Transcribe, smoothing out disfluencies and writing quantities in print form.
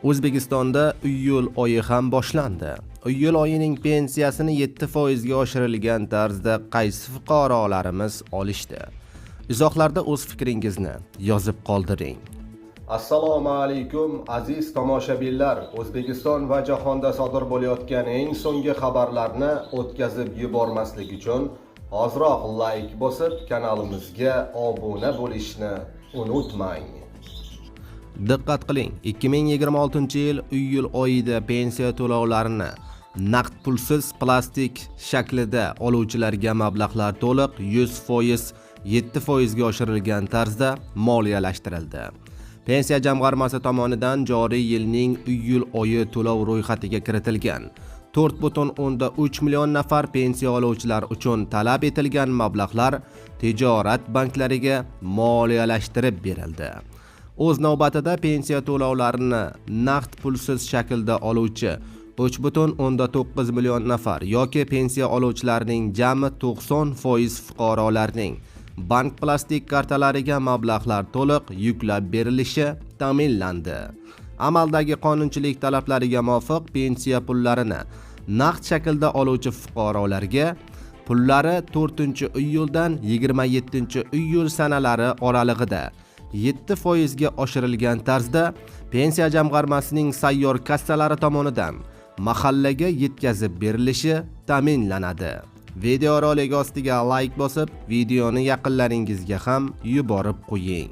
O'zbekistonda iyul oyi ham boshlandi. Iyul oyining pensiyasini 7% ga oshirilgan tarzda qaysi fuqarolarimiz olishdi? Izohlarda o'z fikringizni yozib qoldiring. Assalomu alaykum, aziz tomoshabinlar. O'zbekiston va jahonda sodir bo'layotgan eng so'nggi xabarlarni o'tkazib yubormaslik uchun hoziroq layk bosib, kanalimizga obuna bo'lishni unutmang. Diqqat qiling, 2026-yil iyul oyida pensiya to'lovlarini naqd pulsiz plastik shaklida oluvchilarga mablag'lar to'liq 100% 7% ga oshirilgan tarzda moliyalashtirildi. Pensiya jamg'armasi tomonidan joriy yilning iyul oyi to'lov ro'yxatiga kiritilgan 4,3 million nafar pensiya oluvchilar uchun talab etilgan mablag'lar tijorat banklariga moliyalashtirib berildi. O'z navbatida pensiya to'lovlarini naqd pulsiz shaklda oluvchi 3,9 million nafar yoki pensiya oluvchilarning jami 90% fuqarolarning bank plastik kartalariga mablag'lar to'liq yuklab berilishi ta'minlandi. Amaldagi qonunchilik talablariga muvofiq, pensiya pullarini naqd shaklda oluvchi fuqarolarga pullari 4-iyuldan 27-iyul sanalari oralig'ida 7% ga oshirilgan tarzda Pensiya jamg'armasining sayyor kassalari tomonidan mahallaga yetkazib berilishi ta'minlanadi. Videorolik ostiga layk bosib, videoni yaqinlaringizga ham yuborib qo'ying.